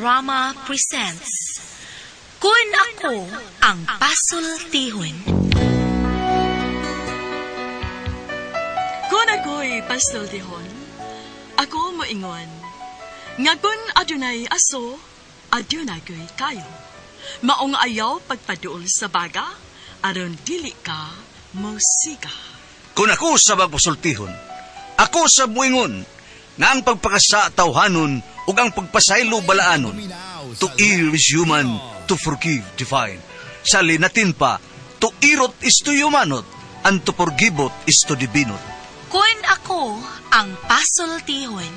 Drama presents Kun Ako Ang Pasultihon. Kung ako'y pasultihon, ako moingon, nga kung adunay aso, adunay ko'y kayo. Maong ayaw pagpaduol sa baga, aron dili ka musika. Kung ako sa magpasultihon, ako sa muingon, nga ang pagpakasa tawhanon ug ang pagpasaylo balaanon. To err is human, to forgive divine. Sa linatin pa, to irot is to humanot, and to forgiveot is to divinot. Kun ako ang pasultihon.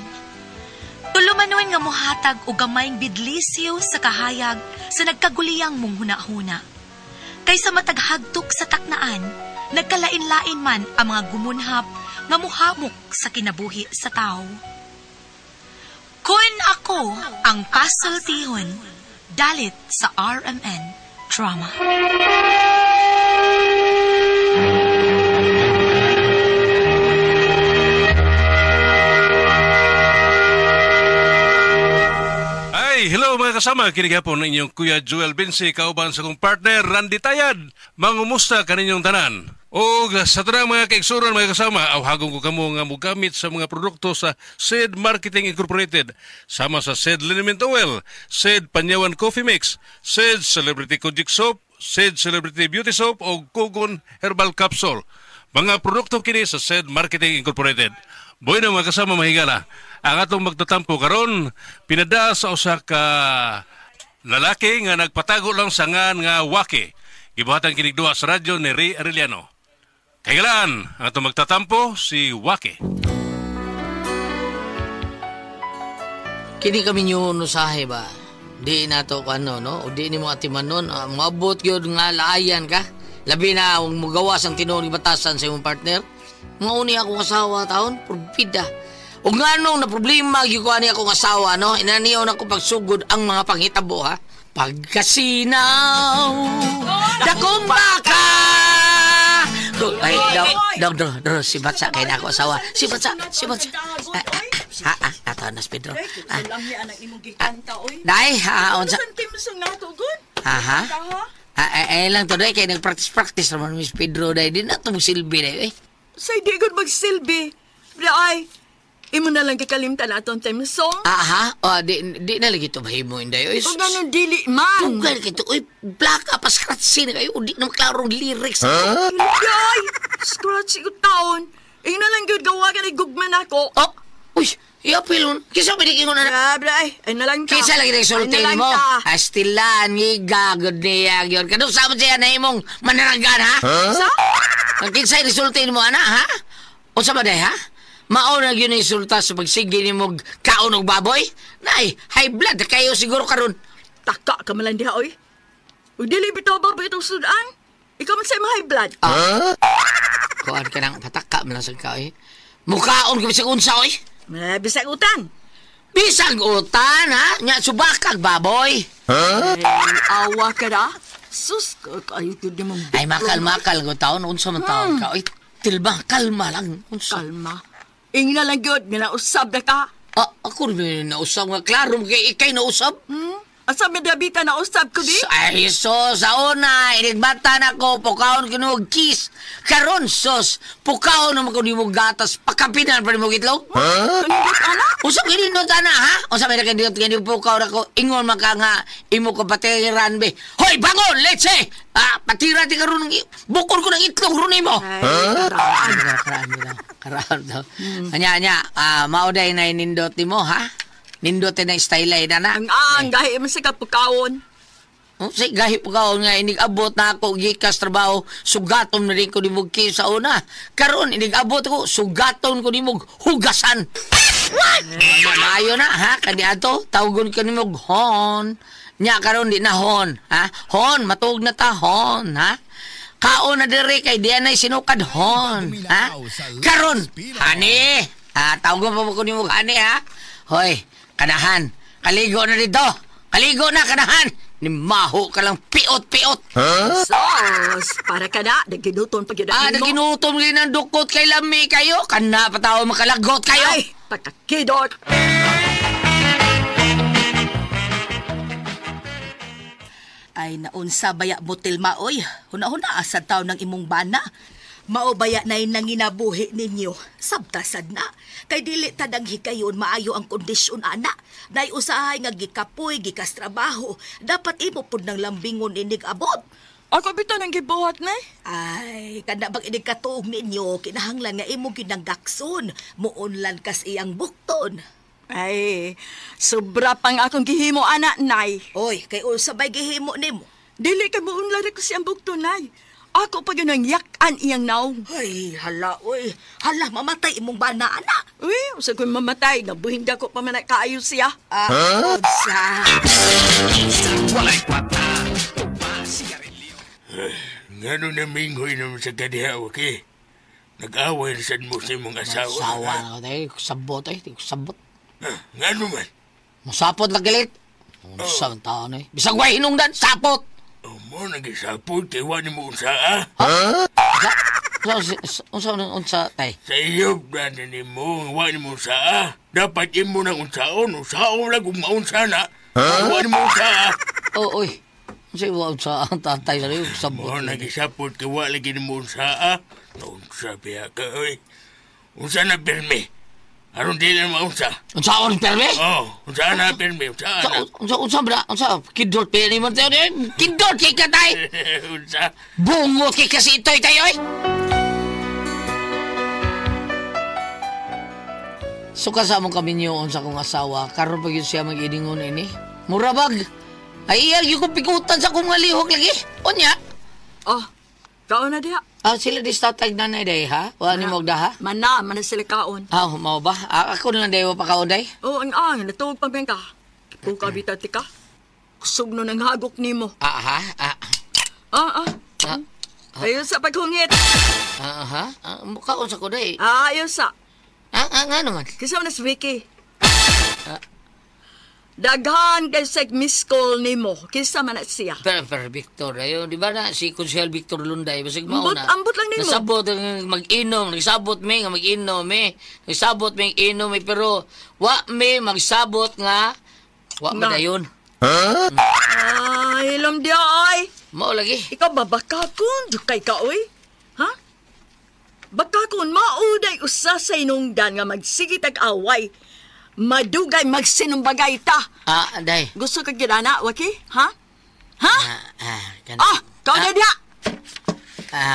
Tulumanon nga muhatag og gamayng bidlisiw sa kahayag sa nagkaguliyang mong hunahuna. Kaysa mataghagtok sa taknaan, nagkalain-lain man ang mga gumunhap nga muhamok sa kinabuhi sa tao. Kun ako ang pasultihon, dalit sa RMN Drama. Ay, hello mga kasama. Kini gihapon ng inyong Kuya Joel Vinci, kauban sa kong partner Randy Tayad. Mangumusta kaninyong tanan? O sa tanang mga kaigsuran mga kasama, awhagon ko kamo nga mogamit sa mga produkto sa Said Marketing Incorporated, sama sa Said Liniment Oil, Said Panyawan Coffee Mix, Said Celebrity Kojic Soap, Said Celebrity Beauty Soap o Kugon Herbal Capsule. Mga produkto kini sa Said Marketing Incorporated. Bueno mga kasama, mahigala. Ang atong magtatampo karon pinada sa usa ka lalaki nga nagpatago lang sa ngan nga Waki. Gibuhatan kinig duha sa radyo ni Ray Arellano. Kailan ang atong magtatampo si Waki. Kini kami nyo usahe ba? Di na to ano, no? O di ni mo atimanon. Moabot yun nga laayan ka. Labi na ang mugawas ang tinuod batasan sa imong partner. Mauni akong asawa taon, purbida. O nga nung na problema gyud ko ani akong asawa, no? Inaniyaw na ko pagsugod ang mga panghitabo, ha? Pagkasinaw, dakong baka. Ay, daw, si Batsa, kaya na ako asawa. Si Batsa. Ato na si Pedro. Day, unsa? Aha. Ay lang to, day, kaya nag-practice-practice naman Miss Pedro, day. Di na ito magsilbi, day, eh. Say, di gud magsilbi. Day, imo na lang kikalimtan atong theme song. Aha, o, di na lagi ito mahimo, inday. Oy, O ganun, dili man. Tugay kito, oy, black up, scratch na kayo. Di na maklarong lyrics. Huh? Day, scratch ko taon. Imo na lang gud gawa ka ni gugman ako. Oh, uy, iapilon. Kisa pinikin ko na na. Day, ay na lang ka. Kisa lagi nagsulti mo. Astilan, ngiga, good niya, yun. Kanong sama siya na imong manaragan, ha? Sa? Kinsa resultin mo, ana, ha? O sa ba day, ha? Mauna yun ang insulta sa pagsige ni mo kaon og baboy? Nay, high blood kayo siguro karon. Taka ka man lang diha, oy. Ug dili bitaw baboy itong sudan. Ikaw man sa imong high blood. Ah? Kuan ka nang pataka man lang sa ka, oy. Mukaon ka bisag unsa, oy. Bisag utan. Bisag utan, ha? Nya subakag baboy. Huh? Ay, awa ka ra. Sus, kayo gud nimong. Ay, makal-makal ko taon. Unsa man taon ka, oy. Tilba, kalma lang. Unsa? Kalma. Ingna lang gyud nga nausab na ka. Ah, ako rin nausab nga. Klaro kay ikay nausab. Asa may dabita nausab ko di? Ay, so, sa una, inigbata na ko, pukaon ko nung kiss. Karon, sos, pukaon naman ko nimo gatas, pakapinan pa nimo itlog. Huh? Kanindot, ana? Usap kinindot, ana, ha? Usap kinindot, kinindot, pukaon ako, ingon man ka nga, imo ko patiran, be. Hoy, bangon, let's say! Ah, patira ti karon bukol ko ng itlog ron nimo. Ay, karaan. Karaan daw. Anya, mauday na nindot nimo, ha? Nindot na style ay na. Ang gahi man sa kapukawon. Oh, say gahi pukawon nga inig-abot na ako gikas trabaho, sugaton na rin ko nimog sa una. Karon inig-abot ko, sugaton ko nimog hugasan. What? Maayo na, ha? Kani ato, tawgon ko nimog hon. Nya karon di na hon, ha? Hon, matuog na ta hon, ha? Kaon na diri kay diyan ay sinukad hon, ha? Karon, hani, ha, tawgon pa mo ko nimog hani, ha? Hoy, kanahan, kaligo na dito. Kaligo na kanahan. Nimaho ka lang piot-piot. Huh? Sos, para ka na. Naginutom pag yun. Ah, naginutom rin ang dukot kay lami kayo. Kana pa tao makalagot kayo. Ay, pagkakidot. Ay, naunsa baya mo tilma, oy. Huna-huna asa taw ng imong bana. Mao baya na nanginabuhi ninyo. Sabtasad na. Kay dili tadang hikayon maayo ang kondisyon ana. Nay usahay nga gikapoy, gikas trabaho. Dapat imo pud ng lambingon inig abot. Ako bitaw nang gibuhat na. Ay, kana bang inig katuog ninyo, kinahanglan nga imo ginanggakson. Muunlan kas iyang bukton. Ay, sobra pang akong gihimo ana, nay. Oy, kay unsa bay gihimo nimo? Dili kay muunlan ko siyang bukton, nay. Ako pa yun ang yakan iyang naong. Ay, hala, oy. Hala, mamatay imong bana, ana. Uy, usa ko'y mamatay. Nabuhin ko pa man kaayo siya. Ah, unsa. Ngano na minghoy naman sa kadiha, okay? Nag-away na sad mo sa imong asawa. Sawa na ko tayo. Sabot ay. Sabot. Ngano man? Masapot lang galit. Unsa ang tao na eh. Bisag way hinungdan, sapot! Oh, mo nagisapot kay wa nimo unsa ah. Unsa unsa tay? Sa iyo na nimo wa nimo unsa ah. Dapat imo nang unsaon, unsaon lang kung maunsa na. Wa nimo unsa ah. Oh, oy. Unsa wa unsa ang tatay sa iyo sabot. Mo nagisapot kay wa lagi nimo unsa ah. Unsa biya ka oy. Unsa na pirmi? Aron di lang maunsa. Unsa on pirmi? Oh, unsa na pirmi? Unsa na? Unsa unsa unsa kidol pirmi mo tayo? Kidol kay ka tay. Unsa? Bungot kay kasi itoy tayo oy. So kasama kami niyo sa akong asawa, karon pa gyud siya mag-iningon ini. Murabag. Ay iya gyud ko pikutan sa akong malihok lagi. Unya. Oh, kaon na diha. Ah, sila di sa tatag nanay day, ha? Wala ni mo ha? Mana, mana sila kaon. Ah, mao ba? Ako na lang day, wa pa kaon day? Oo, ang, natuog pa ka. Kung kabita ti ka, kusog no nang hagok nimo. Ah, ha? Ah. Ah, ah. Ayaw sa paghungit. Ah, ha? Kaon sa ko day. Ah, ayaw sa. Ah, nga naman. Kisa na si Vicky. Ah. Daghan kay sa miss call nimo. Kisa man na siya. Pero Victor, ayo, di ba na si Konsehal Victor Lunday, basig mao na. Ambot lang nimo. Nasabot mag-inom, nagsabot mi nga mag-inom mi. Nagsabot mi inom mi pero wa mi magsabot nga wa madayon. Huh? Ay, ilom diya ay. Mao lagi. Ikaw ba bakakon kay ka oy? Ha? Bakakon mauday usa sa inungdan nga magsigit ag away. Madugay magsinumbagay ta. Ah, day. Gusto ka gidana, Waki? Ha? Ha? Kau na diha.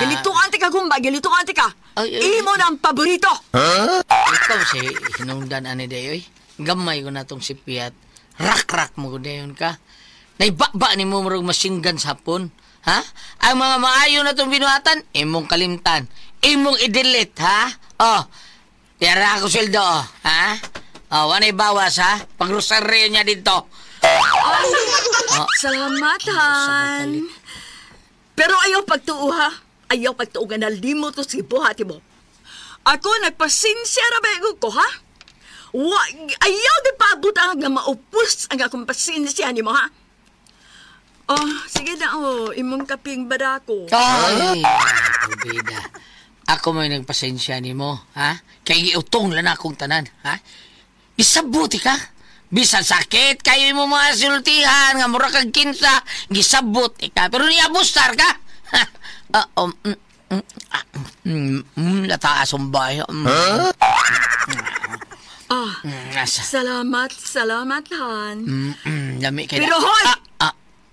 Gilituan ti ka, gumba. Gilituan ti ka. Imo na ang paborito. Huh? Ikaw si hinungdan ani day, oy. Gamay ko na tong si Piat. Rak-rak mo ko dayon ka. Naibaba ni mo murag masinggan sa hapon. Ha? Ang mga maayo na tong binuhatan, imong kalimtan. Imong i-delete, ha? Oh, tiyara ako sweldo, oh. Ha? Oh, wanay bawas, ha? Pag-rosaryo niya dito. Oh. Salamat, Han. Pero ayaw pagtuo, ha? Ayaw pagtuo nga nalimot to si buhati mo. Ako nagpasinsya ra ba ko, ha? Ayaw di paabot ang nga maupos ang akong pasinsya ni mo, ha? Oh, sige na, oh. Imong kaping barako. Ay, Albeda. Ako may nagpasensya ni mo, ha? Kaya iutong lang akong tanan, ha? Gisabuti ka. Bisan sakit kayo mo mga sultihan nga mura kag kinsa, gisabot ka. Pero niabustar ka. Lataas ang bayo. Huh? Salamat, salamat, Han. Lami kay Pero hoy!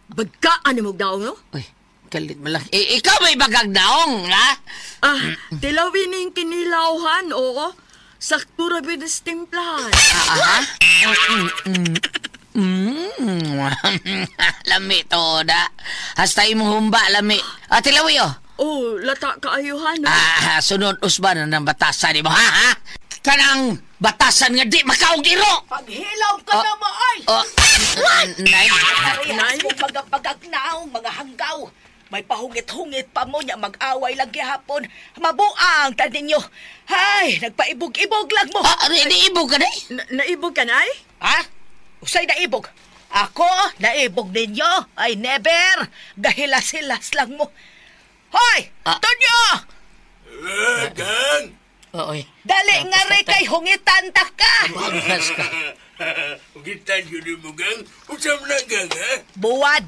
Bagkaan mo daw, no? Uy, kalit mo lang. Ikaw may bagag daong, ha? Ah, tilawin ning kinilawhan, oo. Sakto ra gyud timplahan. Aha. Lami to da. Hasta imong humba lami. Ah, tilawi oh. Oh, lata kaayuhan. No? Ah, sunod usban na ng batasan nimo, ha ha? Kanang batasan nga di makaog iro. Paghilaw ka na maay. What? Nay. Nay, mga pagagnaong, mga hanggaw. May pahungit-hungit pa mo niya, mag-away lang gihapon. Mabuang ta ninyo. Hay, nagpaibog-ibog lang mo. Ah, naibog ka na eh? Naibog ka na eh? Ha? Usay naibog? Ako, naibog ninyo? Ay, never. Gahilas-hilas lang mo. Hoy, Tonyo! Gang! Oy. Dali nga rin kay hungitan ta ka. Bangas ka. Hungitan yun mo, gang. Usam na, gang, ha? Buwad.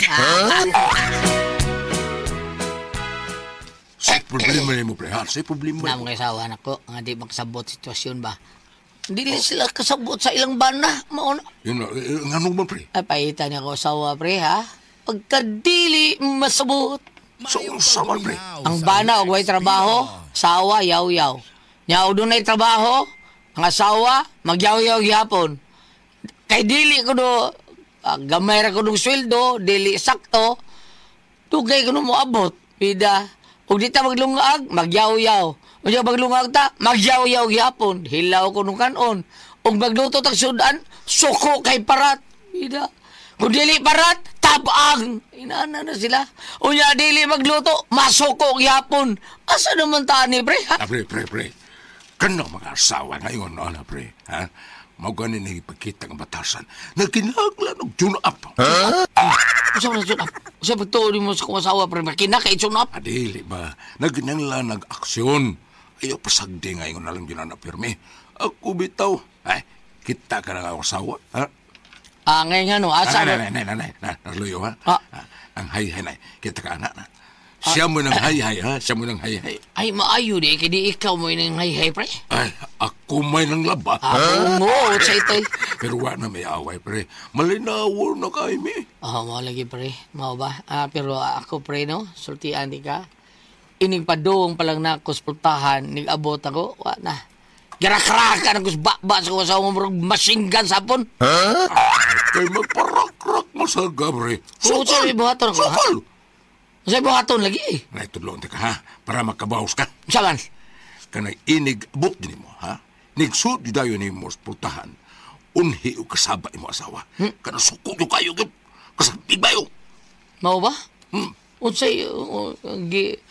Sa problema nimo pre, ha? Sa problema. Na mga asawa nako, nga di makasabot sitwasyon ba. Dili sila kasabot sa ilang bana, mao na. Yun na, nganong man pre? Ay, paita niya ko asawa pre, ha? Pagkadili masabot. Sa unsa man pre? Ang bana og way trabaho, sawa yaw-yaw. Nya og dunay trabaho, ang asawa magyaw-yaw gyapon. Kay dili ko do gamay ra ko dong sweldo, dili sakto. Dugay ko no moabot. Bida. Ug di ta maglungag, magyaw-yaw. Unya maglungag ta, magyaw-yaw gyapon. Hilaw ko nung kanon. Ug magluto tag sudan, suko kay parat. Bida. Kung dili parat, tabang. Inana na sila. Unya dili magluto, masuko gyapon. Asa naman tani pre? Ha? Ah, pre, pre, pre. Kanang mga asawa ngayon, ana pre, ha? Mao gani ni ipakita ang batasan. Nagkinahanglan og tune up. Ha? Usa man tune up? Usa pagtuo nimo sa kong asawa pre, makina kay tune up. Adili ba? Nagkinahanglan nag-aksyon. Ayaw pasagdi ngayon na lang yun na pirmi. Ako bitaw. Ay, kita ka na ang asawa, ha? Ah, ngayon nga no, asa na? Nay, nay, nay, nay, naluyo, ha? Ah. Ang hay-hay, nay. Kita ka, anak, na. Siya mo ng hay-hay, ha? Siya mo ng hay-hay. Ay, maayo di. Kaya di ikaw mo ng hay-hay, pre. Ay, ako may nang laba. Ako mo, sa ito'y. Pero wa na may away, pre. Malinaw na kay mi. Oo, mao lagi, pre. Mao ba? Ah, pero ako, pre, no? Sultian di ka. Ining padung palang na ako sa pultahan, nag-abot ako, wa na. Garakrakan ako sa baba sa kuwasaw mo, murag machine gun sapon. Ha? Kay magparakrak mo sa gabre. Sukol! Sukol! Buhaton ako, ha? Sukol! Sa buhaton lagi eh. Nay, tudloon ta ka, ha? Para makabawas ka. Saman? Kanay inig abot din mo, ha? Nigsud dayon nimo sa pultahan. Unhi o kasaba imo asawa. Kana suko yo kayo gyud. Kasabig bayo. Mao ba? Unsay gi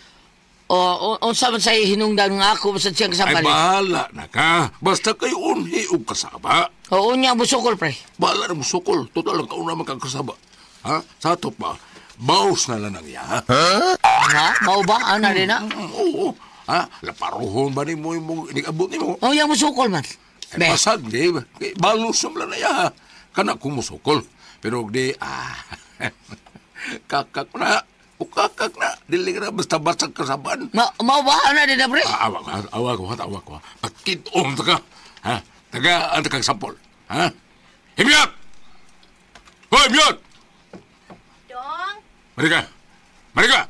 unsa man say hinungdan nga ako sa siyang Ay, kasabali? bahala na ka. Basta kay unhi og kasaba. Oo, unya busukol, pre. Bahala na musukol. Total ang kauna man kang kasaba. Ha? Sa ato pa, baos na lang ang iya, ha? Ha? Mao ba? Ana din na? Oo. Ha? Laparuhon ba nimo imong inigabot nimo? Oh, yang musukol man. Ay, pasag, di. Kay balos na lang na iya, ha? Kana kung musukol. Pero di, kakak na. Ukakak na. Dili ka na basta-basta kasaban. Mao ba? Ana din na, pre? Awa ko, awa ko, awa ko. Pagkitom ta ka. Ha? Taga, ang takang sampol. Ha? Himyat! Hoy, himyat! Dong? Marika! Marika!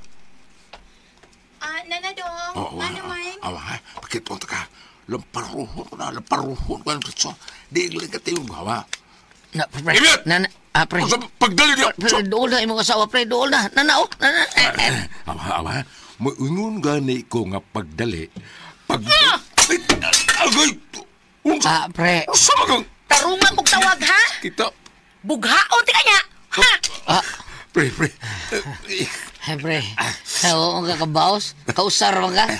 Ah, nana dong. Oo, ano man? awa, ha? Pagkitom ta ka. Lamparuhon ko na, lamparuhon ko na. So, di lang ka tayong gawa. Na, pre. Himyat! Na, na, pre. Pagdali niya! Pre, dool na imong asawa, pre. Dool na. Nana, oh. Nana, eh. Awa, awa. Moingon gani ko nga pagdali. Agay! Unsa? Ah, pre. Unsa man kang... Tarungan kong tawag, ha? Kita. Bughaon ti kanya! Ha? Ah. Pre, pre. Ay, pre. Oo, ang kakabaos. Kausar man ka.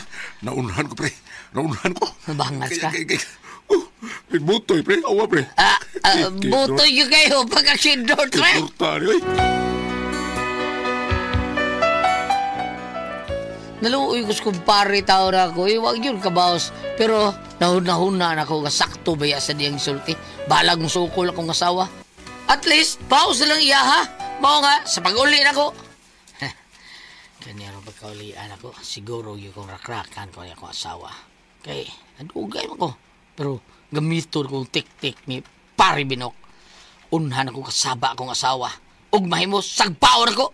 Naunhan ko, pre. Naunhan ko. Bangas ka. May butoy, pre. Awa, pre. Ah, butoy yun kayo pagkakindot, pre. Kindorta, oy. Naluoy ko sa kumpare tao na ako. Eh, wag yun, kabaos. Pero nahuna-huna na ako. Sakto ba ya sa diyang sulti? Balag mo sukol akong asawa. At least, pause na lang iya, ha? Mao nga, sa pag-uli na ko. Kanya rin pagkaulian ako, siguro yung kong rakrakan ko akong asawa. Kay, nadugay man ko. Pero gamiton kong tik-tik ni Pare Binok. Unhan ako kasaba akong asawa. Ug mahimo, sagpaon ako.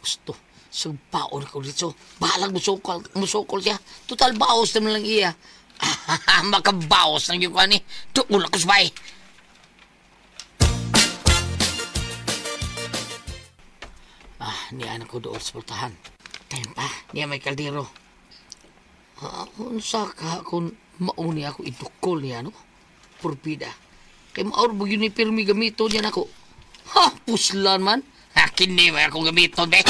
Gusto, sagpaon ako dito. Bahalag musukol siya. Total baos naman lang iya. Makabaos lang yung kani. Tuol ako sabay. Ah, niya anak ko doon sa pultahan. Time pa, niya may kaldero. Ah, unsa ka kung mauni ako idukol niya, no? Purbida. Kay maor ba yun ni pirmi gamito niya nako. Ha, puslan man. Ha, kini ba akong gamito, be?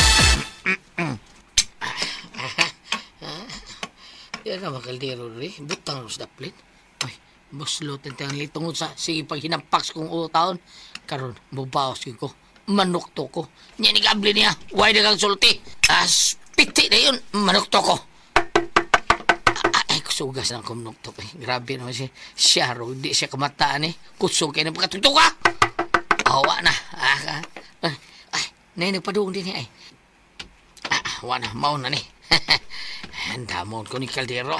Yan na mga kaldero rin. Butang sa daplin. Ay, muslot na tayong litungod sa sige pag hinampak sa kong utaon. Karon, mubaos ko. Manukto ko. Niya ni gabli niya. Why na kang sulti? As, piti na yun. Manukto ko. Ay, Sugas ng kumnuktok eh. Grabe naman siya. Siya ro, di siya kamataan eh. Kusog kayo ng pagkatutok ka! Awa na. Ay, nay, nagpaduong din eh. Ay. Awa na, mauna ni. Handamon ko ni Caldero.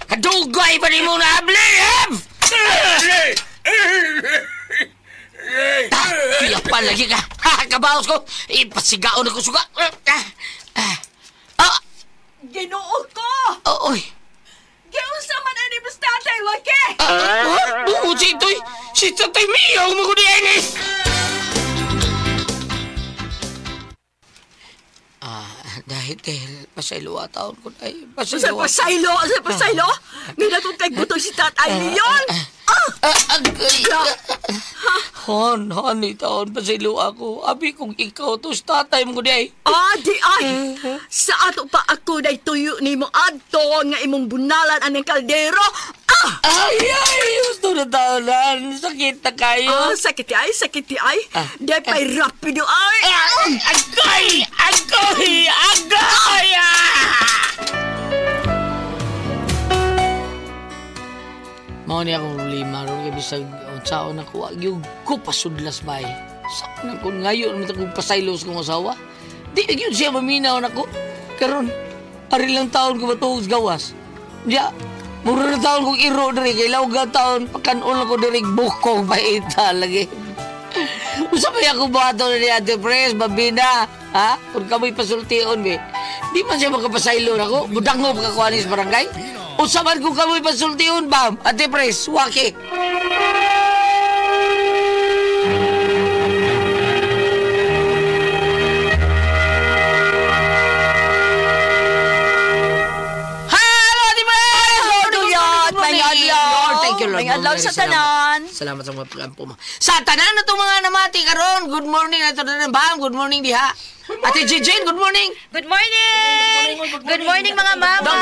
Kadugay pa ni mo na abli! Kaya pa lagi ka. Kabaos ko. Ipasigaon ako suga. Ginoo ko! Oy! Giunsa man ani mo tatay laki! Buo si ito'y! Si tatay Mio mo ko niya ini! Dahil pasaylo taon ko na. Pasaylo! Pasaylo! Pasaylo! Mina kong kay butong si tatay Leon! Hon, taon, pasaylo ako. Abi kung ikaw to, tatay mo ko niya. Di ay! Sa ato pa ako day tuyo ni mo adto nga imong bunalan anang kaldero. Ay! Gusto na taonan. Sakit na kayo. Sakit ay, sakit ay. Di pa'y rapido ay. Agoy! Agoy! Agoy! Mao ni akong problema ron kay bisag unsaon ako yung ko pasudlas bay. Sa ko ngayon man akong pasaylos kong asawa. Di gyud siya maminaw nako. Karon ari lang taon ko matuog gawas. Diya mura na taon kong iro diri kay lawga taon pakanon ako diri bukong paita lagi. Usa pa ako buhaton ni Ate Pres, babina, ha? Kung kamoy pasultion be. Di man siya makapasaylo nako, budango pagkakuha ni sa barangay. Usa man kung kamoy pasultion bam, Ate Pres, waki. Thank you, Lord. May adlaw sa tanan. Salamat sa mga pag-ampo mo. Sa tanan na itong mga namati karon. Good morning na ito na bam. Good morning diha. Ate Jane, good morning. Good morning. Good morning mga mama.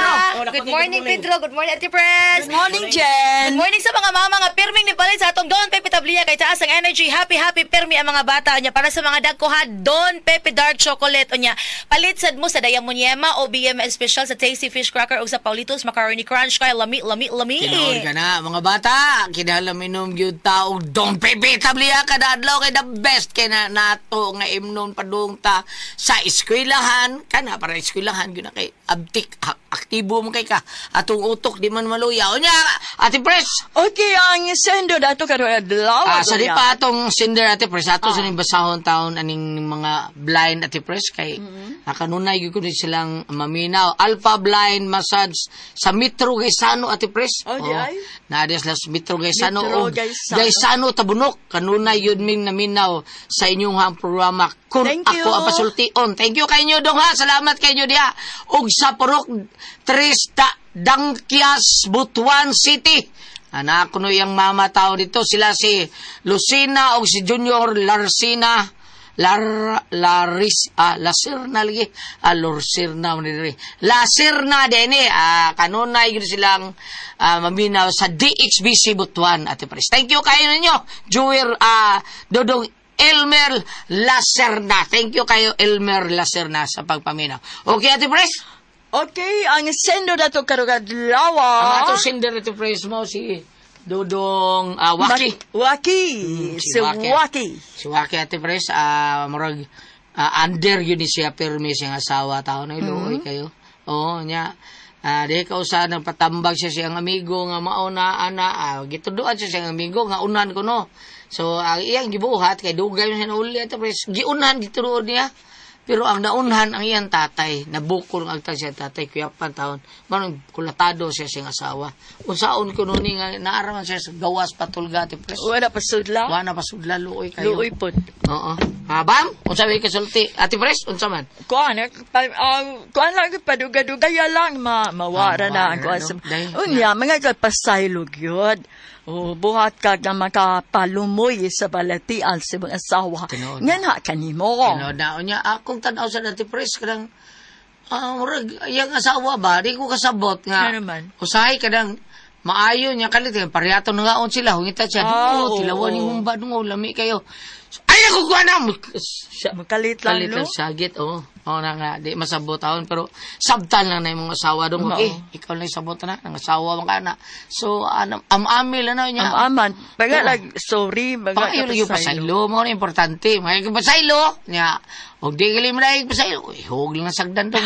Good morning Pedro. Good morning Ate Pres. Good morning Jen. Good morning sa mga mama nga pirming ni palit sa atong Don Pepe Tablilla kay taas ang energy. Happy happy pirmi ang mga bata niya para sa mga dagko ha Don Pepe Dark Chocolate unya. Palit sad mo sa Dayamunyema o BM Special sa Tasty Fish Cracker o sa Paulitos Macaroni Crunch kay lami lami lami. Tinuod ka na mga bata. Kinahanglan minom gyud taog Don Pepe Tablilla kada adlaw kay the best kay na nato nga imnon padung ta sa eskwelahan kana para eskwelahan gyud na kay abtik aktibo mo kay ka atong utok di man maluya unya Ate Pres. Okay, ang sender dato karon adlaw. Sa di pa atong sender Ate Pres ato sa ning basahon taon aning mga blind Ate Pres kay kanunay gyud kuno silang maminaw. Alpha Blind Massage sa Metro Gaisano Ate Pres. Oh, di ay. Naa sila sa Metro Gaisano og Gaisano Tabunok kanunay gyud ming naminaw sa inyong programa kun ako ang pasultion. Thank you kayo dong ha. Salamat kayo diha. Og sa Purok Trista Dangkias, Butuan City. Anak kuno yang mama tao dito. Sila si Lucina og si Junior Larsina. Lasirna lagi. Lorsirna diri. Lasirna dini. Kanunay gyud silang maminaw sa DXBC Butuan Ate Pres. Thank you kayo ninyo. Jewer Dodong Elmer Lacerna. Thank you kayo Elmer Lacerna sa pagpaminaw. Okay, Ate Pres? Okay, ang sender dato karong adlaw. Ang ato sender Ate Pres mo si Dodong Waki. Waki. Si Waki. Si Waki Ate Pres, murag under yun ni siya pirmi siyang asawa tao na iluoy kayo. Oo, niya. Di ka usa nagpatambag siya siyang amigo nga mauna ana gituduan siya siyang amigo nga unan ko no. So ang iyang gibuhat kay dugay man siya nauli Ate Pres, giunhan gituduan niya. Pero ang naunhan ang iyang tatay, nabukol ang agtang siya tatay kuyapan taon. Manong kulatado siya siyang asawa. Unsaon ko nun nga naaraman siya sa gawas patulga Ate Pres. Wala pasudla. Wala pasudla luoy kayo. Luoy pod. Oo. Ha bam, unsa may kasulti Ate Pres, unsa man? Kuan kuan lang paduga-dugaya lang mawara na ang kuan. Unya mga kapasaylo gyud. O buhat ka nga makapalumoy sa balatian sa mga asawa. Nga na kanimo. Tinuod na. Unya, akong tanaw sa Ate Pres, kanang, murag, iyang asawa ba? Di ko kasabot nga. Ano man? Usahay ka nang, maayo niya kalit. Parehato na ngaon sila. Hungita siya. Tilawan ni humba. Lami kayo. Ay, ako kuha na! Makalit lang, Kalit no? lang sagit, oo. Oo na nga, di masabot taon. Pero sabtan lang na yung mga asawa doon. Okay, ikaw lang yung sabot na. Ang asawa man ka na. So, ano, am-ami lang na niya. Am-aman. Baga Oo. lag, sorry. Baga Pangayo lang yung pasaylo. Mga na importante. Mga yung pasaylo. Niya, huwag di galing mo na yung pasaylo. Uy, huwag lang ang sagdan doon.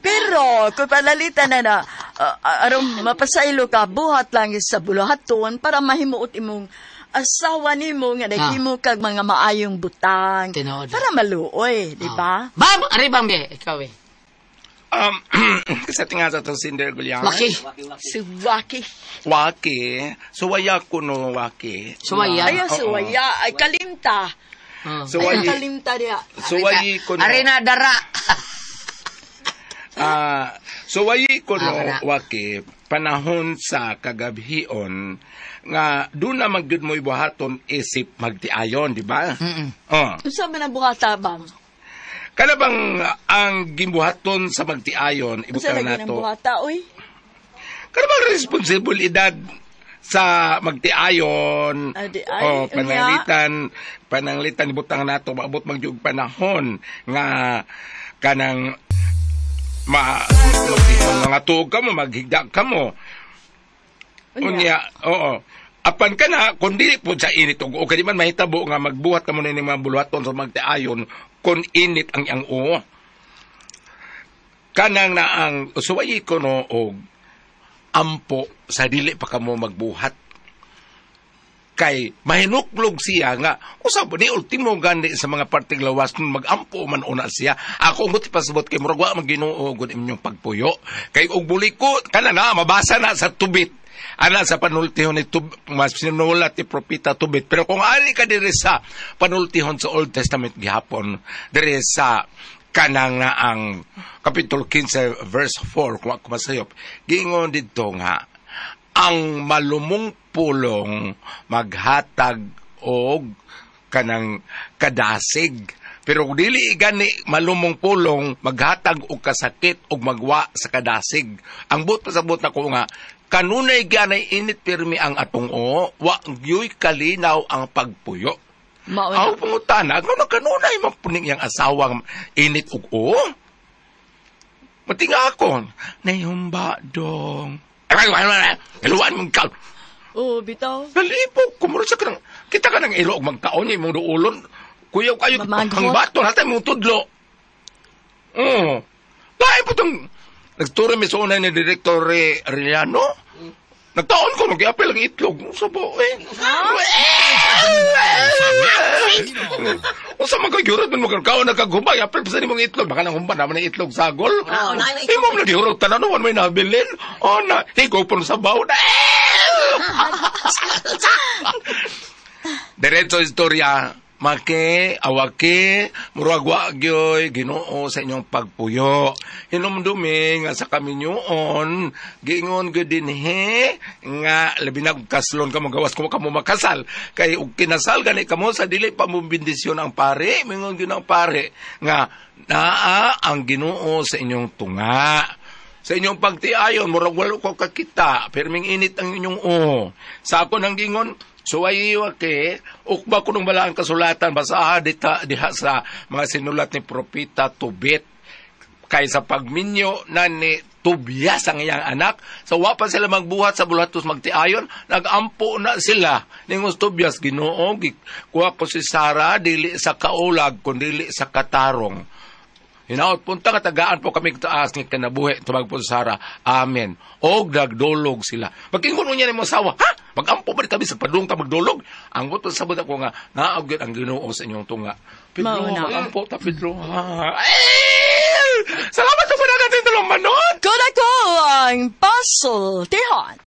Pero, kung palalitan na na, aron mapasaylo ka, buhat lang sa buluhaton para mahimuot imong asawa nimo nga naghimo kag mga maayong butang. Tinuod. Para maluoy, di ba? Bam! Ari, Bam, be. Ikaw eh. Kasi tinga sa itong Cinder Gulyang. Waki. Si Waki. Waki. Suwaya ko no, waki. Suwaya. Ayaw, suwaya. Ay, kalimta. Oh. Ay, Suwayi. kalimta niya. Suwayi ko no. Ari na, dara. Suwayi ko no, Kana. waki, panahon sa kagabhion, nga doon na magyud mo ibuhaton isip magtiayon, di ba? Oh. Unsa man ang buhata, Bam? Kana bang ang gimbuhaton sa magtiayon, Unsa ibutang lagi ng nato? buhata, uy? Kana bang responsibilidad sa magtiayon? Ah, di ay, oh, unya. pananglitan ibutang nato maabot magyud panahon nga kanang mga tuog ka mo, maghigda ka mo. Unya, oo. Apan ka na, kung dili po sa init, o kadi man mahitabo nga magbuhat ka mo na yung mga buluhaton sa magtiayon, kung init ang iyang oo. Kanang na ang suwayi ko no, og ampo sa dili pa ka mo magbuhat. Kay mahinuklog siya nga usab ni ultimo gani sa mga parting lawas nun magampo man una siya. Ako ngut pasabot kay murag wa man Ginoo gud inyong pagpuyo. Kay og buliko kana na mabasa na sa tubit. Ana sa panultihon ni mas sinulat ni propeta Tubit. Pero kung ari ka diri sa panultihon sa Old Testament gihapon diri sa kanang na ang kapitulo 15 verse 4 kung ako masayop, giingon didto nga ang malumong pulong maghatag og kanang kadasig. Pero kung dili gani malumong pulong maghatag og kasakit og magwa sa kadasig. Ang buot pasabot nako nga kanunay ganay init pirmi ang atong o, wa gyuy kalinaw ang pagpuyo. Mao Ang pangutana, ngano kanunay mapuning iyang asawang init og o? Matinga ako, nahumba dong. Ay, Kaluan mong ka. Oh, bitaw. Nalipo, kumuro sa kanang, kita ka ng ilo og magkaon niya imong duulon. Kuyaw kayo, Mamagot. ang baton, hatay mong tudlo. Oo. Lain po itong, nagturo mi sa una ni Director Riliano. Nagtaon ko, mag-iapil ang itlog. Sa po, eh. Unsa man kay giurot man magkaon nagkaghumba, iapil pa sa nimong itlog. Baka nang humba naman ang itlog sagol. Imo man giurot tanan no may nabilin. Oh na, higo pon sa baw na. Diretso istorya. Make, awake, murag wa gyoy Ginoo sa inyong pagpuyo. Hinumdumi nga sa kaminyoon, giingon gyud dinhi nga labi na kung kaslon ka magawas kung kamo makasal. Kay og kinasal gani kamo sa dili pa mo bendisyon ang pare, mingon gyud ang pare nga naa ang Ginoo sa inyong tunga. Sa inyong pagtiayon, murag walo ko kakita, pirming init ang inyong o. Sa ako nang gingon, suwayi wake, ukba ko nung balaan kasulatan, basaha dita, diha sa mga sinulat ni Propeta Tobit. Kay sa pagminyo na ni Tobias ang iyang anak, sa wa pa sila magbuhat sa bulatos magtiayon, nagampo na sila. Ningos Tobias, Ginoo, kuha ko si Sara, dili sa kaulag, kundi sa katarong. Hinaot punta katagaan po kami taas ng kinabuhi, tumag po sa Sara. Amen. Og nagdulog sila. Magkingon niya ni mo asawa, ha? Magampo ba kami sa padung ta magdulog? Ang buto sa sabot ako nga, naog gyud ang Ginoo sa inyong tunga. Pedro, Mauna. magampo ta Pedro. Ha? Eh! Salamat sa panagat ng tulong manon. Kuna ko ang pasultihan.